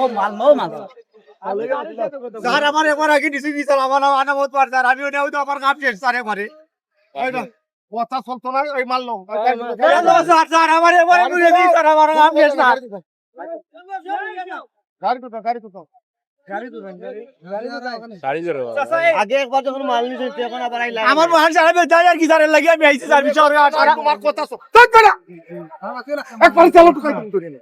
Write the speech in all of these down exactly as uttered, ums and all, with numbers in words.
ও মাল, ও মাল। স্যার, আমার একবার আগে দিছি, স্যার, আমার আনা বহুত বার, স্যার, আমি ওটা হয়তো আমার কাম শেষ, স্যার, একবারে। এই না, কথা চলতো না, ওই মাল লও। এই মাল লও, স্যার, স্যার, আমার একবারে ঘুরে দিন, স্যার, আমার কাম শেষ, স্যার। গাড়ি কোথায়, গাড়ি কোথায়? গাড়ি ধরো। আগে একবার যখন মাল নিছে, এখন আবার আইলা। আমার মহান সাহেব যায় আর কি, স্যার, এর লাগি আমি আইছি, স্যার, বিচার আর আর তোমার কথা সব। চুপ করো। একবার চলো, টুকাই তুমি ধরে নে।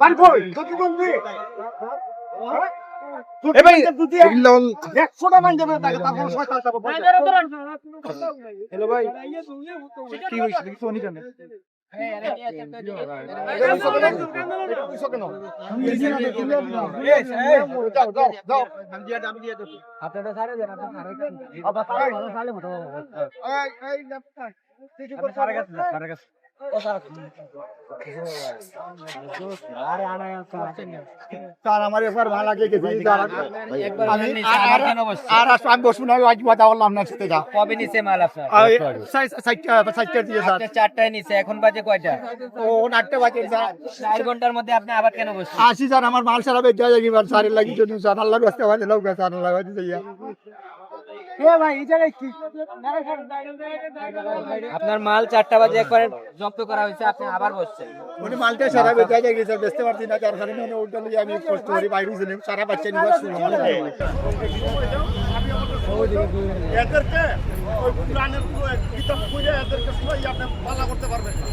পান কই? যদি বলবি। এ ভাই, একশোটা মান দেবে তাকে, তারপর শয়তান যাবে। হ্যালো ভাই, কি হইছে? কিছু শুনি জানে? স্যার, আমার একবার ভালো লাগে গেছে, স্যার। আমি আর, আর, আর, আর আমি বসবো না, ওই আজ কথা বললাম না, সাথে যা। কবে নিছে মাল আপনার? আর এই সাই-, সাইডটা, সাইডটা দিয়ে, স্যার। আপনি চারটায় নিছে, এখন বাজে কয়টা? ও, আটটা বাজে, স্যার। চার ঘন্টার মধ্যে আপনি আবার কেন বসছেন? আসি, স্যার, আমার মাল সারা বেচা যায়, স্যার, লাগি জন্য, স্যার, আল্লাহর রাস্তা বাজে, লোক, স্যার, আল্লাহর বাজে যাইয়া। এ ভাই, এই জায়গায় কি? আপনার মাল চারটা বাজে একবারে জব্দ করা হয়েছে, আপনি আবার বসছেন। উনি মালটা সারা বেচা যায়, স্যার, বেচতে পারছি না, যার কারণে উনি উল্টা লইয়া আমি কষ্ট করি, বাইরে ছিলাম, সারা বাচ্চা নিয়ে শুরু হলো। এদেরকে ওই কোরআনের পুরো এক কিতাব খুলে এদেরকে শোনাই, আপনি পাল্লা করতে পারবেন না।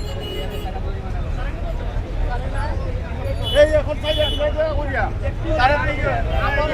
এই এখন চাই এক জায়গায় করিয়া, তারা আমার